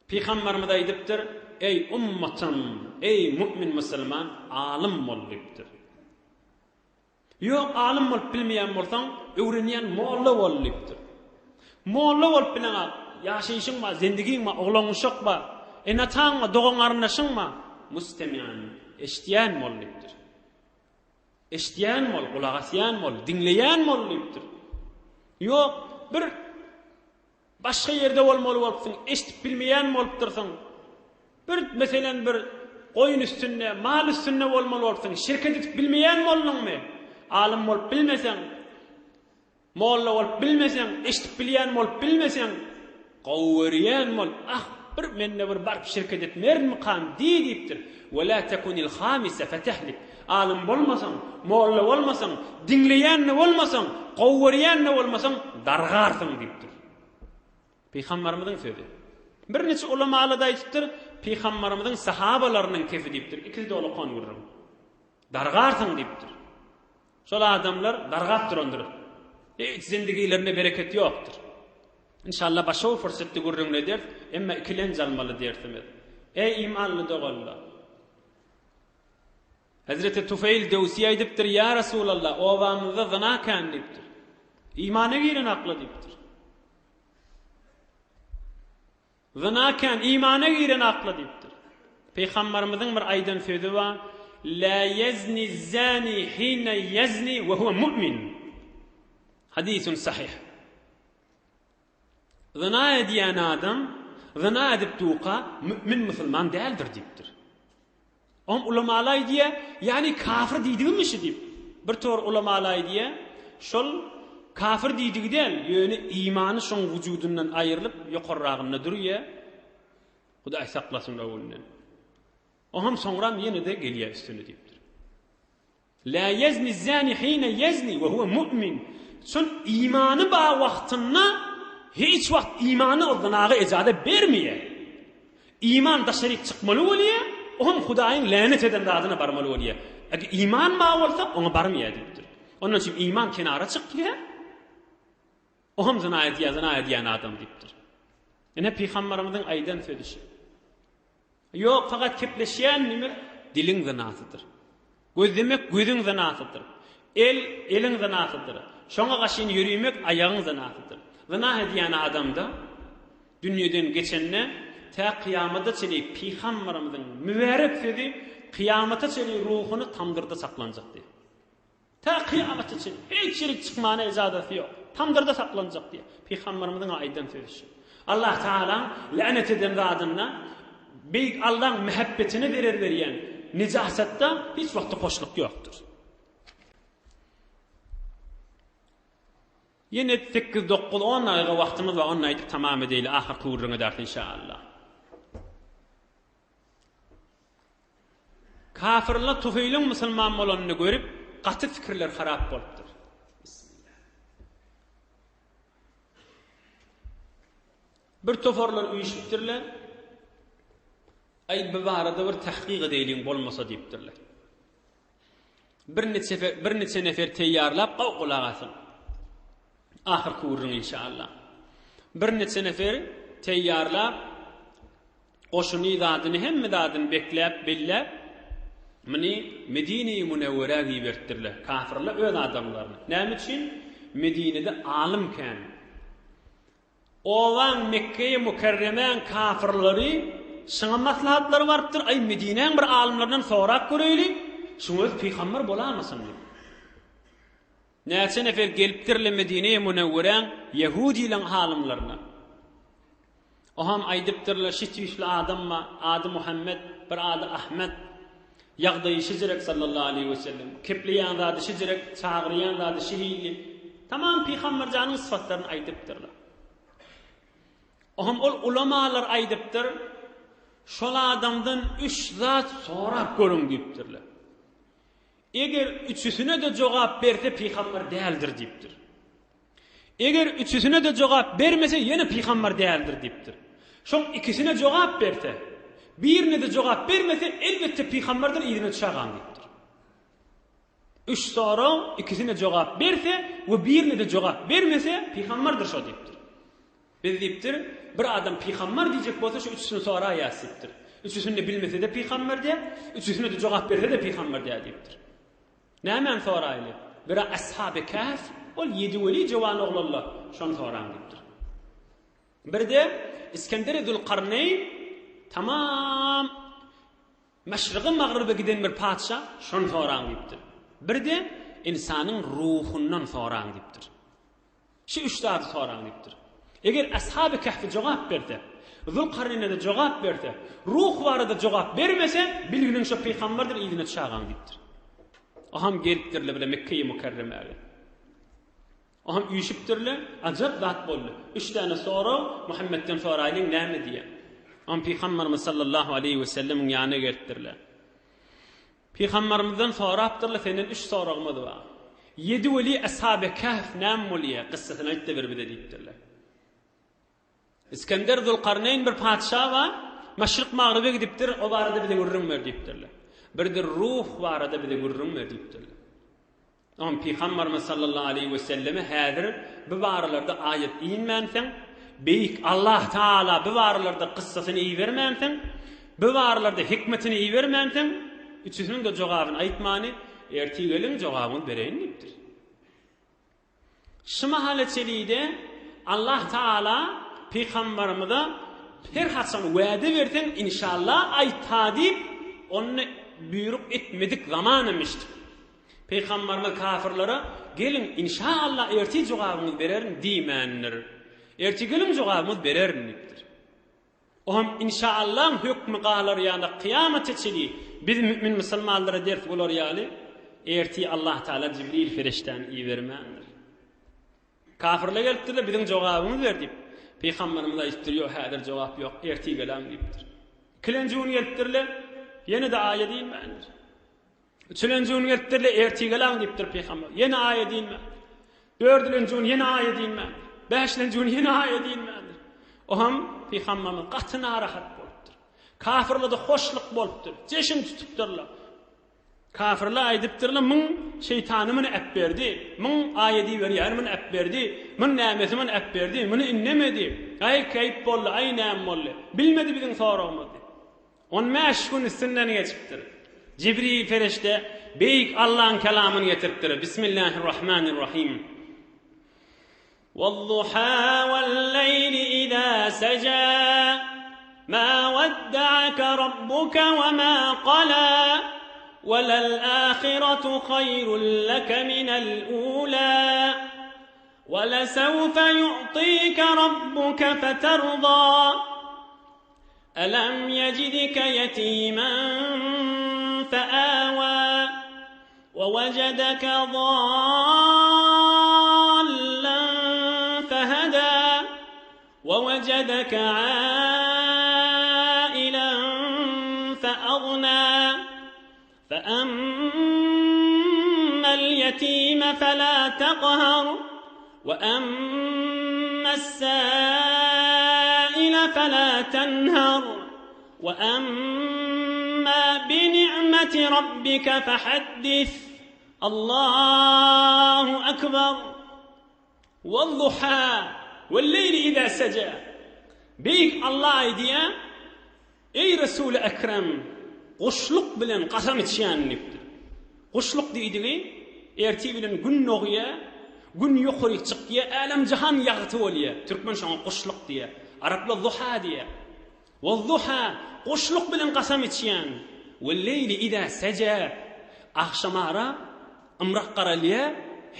Pygambarymyz aýdypdyr, Eý ummatym, eý mu'min musulman, alym bol diýipdir. Ýok, alym bolup bilmeýän bolsaň, öwrenýän molla bol diýipdir. Molla bolup bileňok, ýaşaýşyň bar, zendigiň bar, oglan-uşak bar, ene-ataň bar, dogan-garyndaşyň bar. Mustemian, eşidýän bol diýipdir. Eşidýän bol, gulak asýan bol, diňleýän bol diýipdir. Ýok, bir Başga ýerde bolmaly bolupsyň, eşidip bilmeýän bolupdyrsyň. Bir, meselem, bir goýun üstünde, mal üstünde bolmaly bolupsyň, şirket edip bilmeýän bolduňmy? Alym bolup bilmeseň, molla bolup bilmeseň, eşidip bilýän bolup bilmeseň, gowy görýän bol, ah, bir mende bir baryp şirket etmerinmikam diý diýipdir. Ve la tekunil hamise fetehlik. Alym bolmasaň, molla bolmasaň, diňleýän-de bolmasaň, gowy görýän-de bolmasaň, dargarsyň diýipdir. Pygambarymyzyň sözi. Birniçe ulamalar-da aýdypdyr, Pygambarymyzyň sahabalarynyň kefi diýipdir. Ikisi-de olakan gürrüň. Dargarsyň diýipdir. Şol adamlar dargap durandyr. Hiç zindigilerinde bereket ýokdur. Inşallah başga bir pursatda gürrüňini ederis, emma ikilenç almaly dersimiz. Eý imanly doganlar! Hezreti Tufeýl Döwsi aýdypdyr, Ýa Resulallah, obamyzda zyna kän diýipdir. Imana giren akla diýipdir. Zyna kän, imana giren akla diýipdir. Pygambarymyzyň bir aýdan sözi bar, La ýezni zani hine ýezni we huwe mu'min. Hadisun sahih. Zyna edýän adam zyna edip durka mümin musulman däldir diýipdir. Oň ulamalar aýdýar, ýagny kafir diýdigimi şu diýip. Bir tor ulamalar aýdýar, şol kafir diýdigi däl, ýöne imany şoň wujudyndan aýrylyp ýokarragynda durýar. Hudaý saklasyn o günden. Oňam soňram ýene-de gelýär üstüne diýipdir. La ýezni zani hine ýezni we huwe mu'min. Şol imany bar wagtynda hiç wagt imany o zynaga ejaza bermeýär. Iman daşaryk çykmaly bolýar, o hem Hudaýyň länet eden zadyna barmaly bolýar. Eger iman bar bolsa, oňa barmaýar diýipdir. Ondan üçin iman kenara çykýar. O hem zyna edýär, zyna edýän adam diýipdir. Ine pygambarymyzyň aýdan sözi şu. Ýok, fakat kepleşýän diýmek diliň zynasydyr. Gözlemek gözüň zynasydyr. El, eliň zynasydyr. Şoňa gaşyn ýörimek aýagyň zynasydyr. Zyna edýän adamda dünýeden geçende tä kyýamata çenli pygambarymyzyň mübärek sözi kyýamata çenli ruhuny tamdyrda saklanjak diýýär. Tä kyýamata çenli hiç ýerik çykmana ejazasy ýok. Tamdyrda saklanjak diýýär. Pygamberimiziň aýdan sözi şu. Allah Tagalaň länet eden zadynda Beýik Allaň mähebbetine zerer berýän nejasatda hiç wagtda hoşluk ýokdur. Ýene 8 9 10 dagyga wagtymyz bar, ony aýdyp tamam edeýli, ahyrky gürrüň ederis inşallah. Kafyrlar Tufeýliň musulman bolanyny görüp, gaty pikirler harap bolupdyr. Bismillah. Bir toparlar üýşüpdirler. Aý, bu barada bir tahkyk edeýliň bolmasa diýipdirler. Bir neçe bir neçe nefer teýýarlap, gaw gulak asyň. Ahyrky gürrüň inşallah. Bir neçe nefer teýýarlap, Goşuny zadyny hemme zadyny bekläp belläp. Muny Medine-i Münewwerä giberipdirler. Kafyrlar öz adamlaryny. Näme üçin? Medinede alym kän. Obaň Mekge-i Mükerremäň kafyrlary şuňa maslahatlary barypdyr, Aý, Medinäň bir alymlaryndan sorap göreýli, şuň özi pygamber bolamasyn diýip. Näçe nefer gelipdirler Medine-i Münewweräň ýehudileň alymlaryna. Oham aýdypdyrlar, şi tüýsli adam bar, ady Muhammet, bir ady Ahmet. Ýagdaýy şijirek sallallahu aleýhi we sellem. Kepleýän zady şijirek, çagyrýan zady şi hili. Tamam Pygamber janyň syfatlaryny aýdypdyrlar. Oham ol ulamalar aýdypdyr, şol adamdan üç zat sorap görüň diýipdirler. Eger üçüsine-de jogap berse pygamber däldir diýipdir. Eger üçüsine-de jogap bermese ýene pygamber däldir diýipdir. Şoň ikisine jogap berse, birine-de jogap bermese elbetde pygamberdir yzyna düşägaň diýipdir. Üç sorag ikisine jogap berse we birine-de jogap bermese pygamberdir şo diýipdir. Biz diýipdir, bir adam pygamber diýjek bolsa şu üçüsini soraýas diýipdir. Üçüsini-de bilmese-de pygamber diýär, üçüsine-de jogap berse-de pygamber diýär diýipdir. Nämäni soraýly? Biri Ashaby Kehf, ol ýedi weli jowan oglanlar, şony soraň diýipdir. Birde Iskender-i Zülkarneýn tamam Meşryga-magryba giden bir patyşa, şony soraň diýipdir. Birde ynsanyň ruhundan soraň diýipdir. Şu üç zady soraň diýipdir. Eger Ashaby Kehfi jogap berse, Zulkarneýne-de jogap berse, ruh barada jogap bermese, bilginiň şo pygamberdir yzyna çagaň diýipdir. Oham gelipdirler bile Mekkeýi Mükerremäge. Oham üýşüpdirler, ajap zat boldy. Üç däne sorag Muhammetden soraýlyň näme diýýär. Oham pygamberimiz sallallahu aleýhi we sellemiň ýanyna gelipdirler. Pygambermizden sorapdyrlar, senden üç soragymyz bar. Ýedi weli Ashaby Kehf näme bolýar, kyssasyny aýt-da ber bize diýipdirler. Iskender Zulkarneýn bir patyşa bar, maşryk-magryba gidipdir, o barada bize gürrüň ber diýipdirler. Birde ruh barada bize gürrüň ber diýipdirler. Oňa Pygamberimiz sallallahu aleýhi we selleme häzir bu baralarda aýat inmänsoň, Beýik Allah Tagala bu baralarda kyssasyny ibermänsoň, bu baralarda hikmetini ibermänsoň, üçüsiniň-de jogabyny aýtmany, ertir geliň jogabyňyzy bereýin diýipdir. Şu mahala çenli-de Allah Tagala Pygamberimize her haçan wada berseň inşallah aýt-ha diýip, onda buýruk etmedik zamanam eşitdik. Pygamberimiz kafirlere, Geliň, inşa-Allah ertir jogabyňyzy bererin diýmändir. Ertir geliň jogabyňyzy bererin diýipdir. O hem inşa-Allaň hökmi galar ýaly kyýamata çenli biz mümin musulmanlara ders bolar ýaly ertir Allah Taala Jibril perişdäni ibermändir. Kafirler gelipdirler, biziň jogabymyzy ber diýip. Pygamberimiz aýdypdyr, ýok, häzir jogap ýok, ertir geleň diýipdir. Ikilenji gün gelipdirler, ýene-de aýat inmändir. Üçülenji gün gelipdirler, ertir geleň diýipdir pygamber. Ýene aýat inmändir. Dördülenji gün ýene aýat inmändir. Bäşlenji gün ýene aýat inmändir. Oňam pygamberimiz gaty narahat bolupdyr. Kafirlerde hoşluk bolupdyr. Jeşin tutupdyrlar. Kafirler aýdypdyrlar, Muň şeýtany muny äpberdi, muň aýat iberýäni muny äpberdi, muň nämesi muny äpberdi, muny indemedi. Aý, keýp boldy, aý, näme boldy. Bilmedi biziň soragymyzy. On bäş gün üstünden geçipdir. Jibril perişde Beýik Allaň kelamyny getiripdir, Bismillahirrahmanirrahim. Wal-duha wal-leýli iza seja, ma wedda'aka rabbuka we ma qala, welal-ahiratu haýrun leke minel-ula, welesewfe yu'tika rabbuka feterda. Alam yejidke yetimen feawa, we wejedeke dallen feheda, we wejedeke ailen feagna. Feemmel ýetime felâ teqher, we emmess-sâile felâ tenher, we emmâ bini'meti rabbike fehaddis. Allahu ekber. Wal-duhâ, wal-leýli izâ sejâ. Beýik Allah aýdýar, Eý Resuly Ekrem! Guşluk bilen kasam içýän diýipdir. Guşluk diýdigi, ertir bilen gün dogýar, gün ýokaryk çykýar, älem-jahan ýagty bolýar. Türkmen şoňa guşluk diýýär. Araplar zuha diýýär. Wezzuha, guşluk bilen kasam içýän. Welleýli izä sejä, agşamara ymrak garalýar,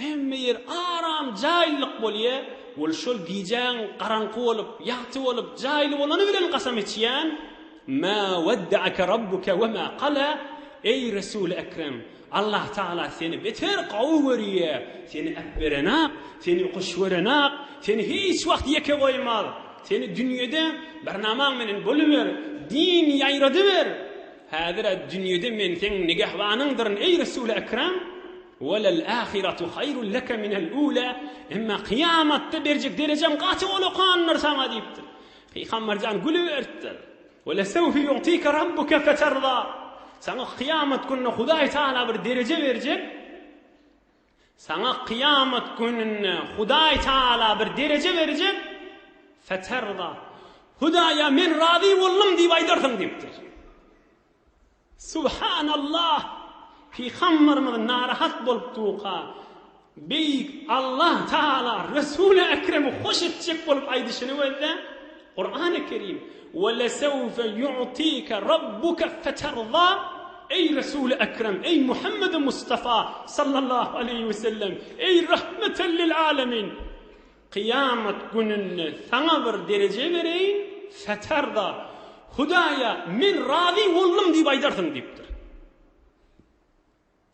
hemme ýer aram jaýlylyk bolýar, wol şol gijäň garaňky bolup, ýagty bolup, jaýly bolany bilen kasam içýän. Mä weddeake rabbuke we mä kala, Eý, Resuly Ekrem, Allah Tagala seni beter gowy görýär, seni äpberenak, seni hoş görenak, seni hiç wagt ýeke goýmaz. Seni dünýede bir namaň menen boluber, din ýaýradyber. Häzir-ä dünýede men seň nigehbanyňdyryn, eý, Resuly Ekrem! Welel-ahiratu haýrun leke minel-ula, Emma kyýamatda berjek derejem gaty ulakandyr saňa diýipdir. Pygamber jan gülüberipdir. Welesewfe yu'tike rabbuke feterza. Saňa kyýamat gününde Hudaý Tagala bir dereje berjek. Saňa kyýamat gününde Hudaý Tagala bir dereje berjek. Feterza. Hudaýa men razy boldum diýip aýdarsyň diýipdir. Subhanallah! Pygamberimiz narahat bolup durka, Beýik Allah Tagala Resuly Ekremi hoş etjek bolup aýdyşyny gözle, Kurany Kerim, Welesewfe yu'tike rabbuke feterza, Eý Resuly Ekrem, eý Muhammedi Mustafa sallallahu aleýhi we sellem, eý rahmeten lil alemin! Kyýamat gününde saňa bir dereje bereýin, feterda, Hudaýa, men razy boldum diýip aýdarsyň diýipdir.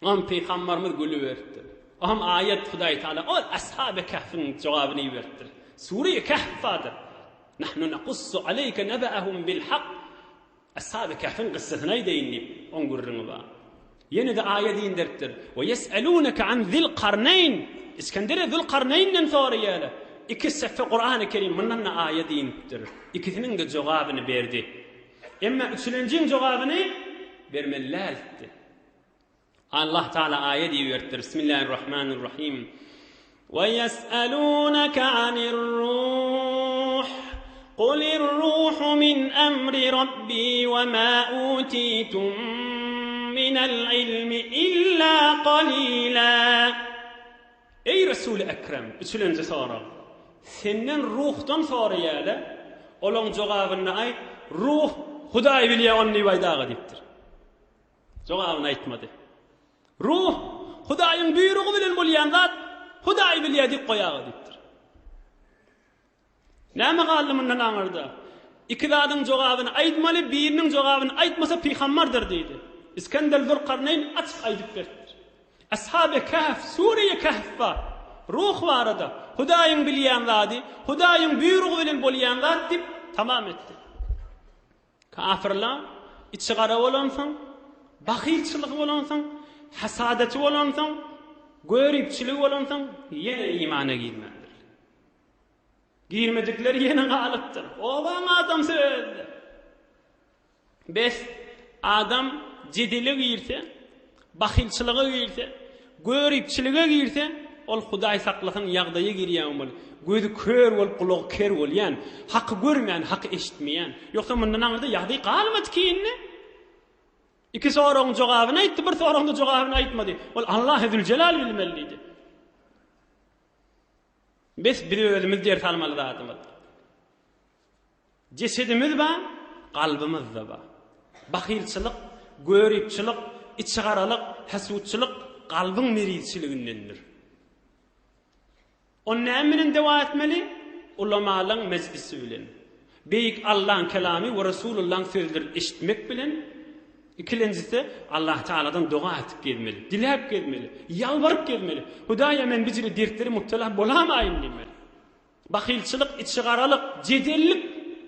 Oňa pygambarymyz gülüberipdir. Oňa aýat Hudaý Taala ol Ashaby Kehfiň jogabyny iberipdir. Sure-i Kehf bardyr. Nahnu nakussu aleyke nebe'ehum bil hak. Ashaby Kehfiň kyssasyny aýdaýyn diýip, oň gürrüňi bar. Ýene-de aýat inderipdir. We ýes'elûneke an zil-karneýn. Iskendere Zül-Karneýnden soraýarlar. Iki sefe Kurany Kerim mundan-da aýat inipdir. Ikisiniň-de jogabyny berdi. Emma üçülenjiň jogabyny bermeli däldi. Allah Taala aýat iberipdir. Bismillahirrahmanirrahim. Ve yes'alunaka anir ruh. Kulir ruhu min emri rabbi ve ma utitum minel ilmi illa qalila. Eý Resul-i Ekrem, üçülenji sorag. Senden ruhdan soraýarlar, olaň jogabyny aýt, ruh Hudaý bilýär ony diýip aýdaga diýipdir. Jogabyny aýtmady. Ruh, Hudaýyň buýrugy bilen bolýan zat, Hudaý bilýär diýip goýaga diýipdir. Näme galdy mundan aňyrda? Iki zadyň jogabyny aýtmaly, biriniň jogabyny aýtmasa pygambardyr diýdi. Iskender Zülkarneýn açyk aýdyp beripdir. Ashaby Kehf, Sure-i Kehf bar. Ruh barada, Hudaýyň bilýän zady, Hudaýyň buýrugy bilen bolýan zat diýip tamam etdi. Kafyrlar içi gara bolansoň, bahylçylygy bolansoň, hasadaty bolansoň, göripçiligi bolansoň ýene imana girmändirler. Girmedikleri ýene galypdyr. Obaň adamsy özde. Bes, adam jedele girse, bahylçylyga girse, göripçilige girse, ol Hudaý saklasyn ýagdaýa girýän bolmaly. Gözi kör bolup, gulagy ker bolýan, haky görmän, haky eşitmeýän. Ýogsa mundan aňyrda ýagdaý galmady ki indi. Iki soragyň jogabyny aýtdy, bir soragyň-da jogabyny aýtmady. Ol Allahy Züljelal bilmeli diýdi. Bes biz özümiz ders almaly zadymyz. Jesedimiz bar, kalbymyzda bar. Bahylçylyk, göripçilik, içigaralyk, hesutçylyk kalbyň merizçiligindendir. Ony näme bilen dewa etmeli? Ulamalaň mejlisi bilen. Beýik Allaň kelamy we Resulullaň sözlerini eşitmek bilen, ikilenjisi Allah Tagaladan doga etip gezmeli, diläp gezmeli, ýalbaryp gezmeli. Hudaýa men bijire dertlere mübtela bolamaýyn diýmeli. Bahylçylyk, içigaralyk, jedellik,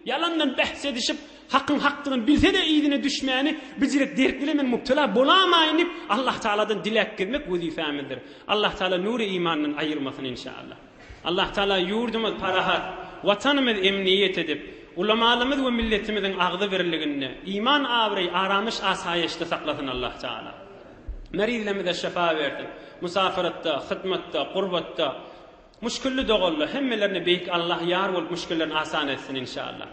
ýalandan bähs edişip, hakyň hakdygyny bilse-de yzyna düşmäni, bijirek dertlere men mübtela bolamaýyn diýip, Allah Tagaladan diläp gezmek wezipemizdir. Allah Tagala nury imandan aýyrmasyn inşallah. Allah Tagala ýurdumyz parahat, Watanymyz emniýet edip, ulamalymyz we milletimiziň agzy birliginde, iman abraý, aramyş asaýyşda saklasyn Allah Tagala. Merizlerimize şyfa bersin. Musafiratda, hytmatda, gurbatda, Muşkilli doganlar hemmelerine beýik Allah ýar bolup muşkillerini asan etsin inşallah.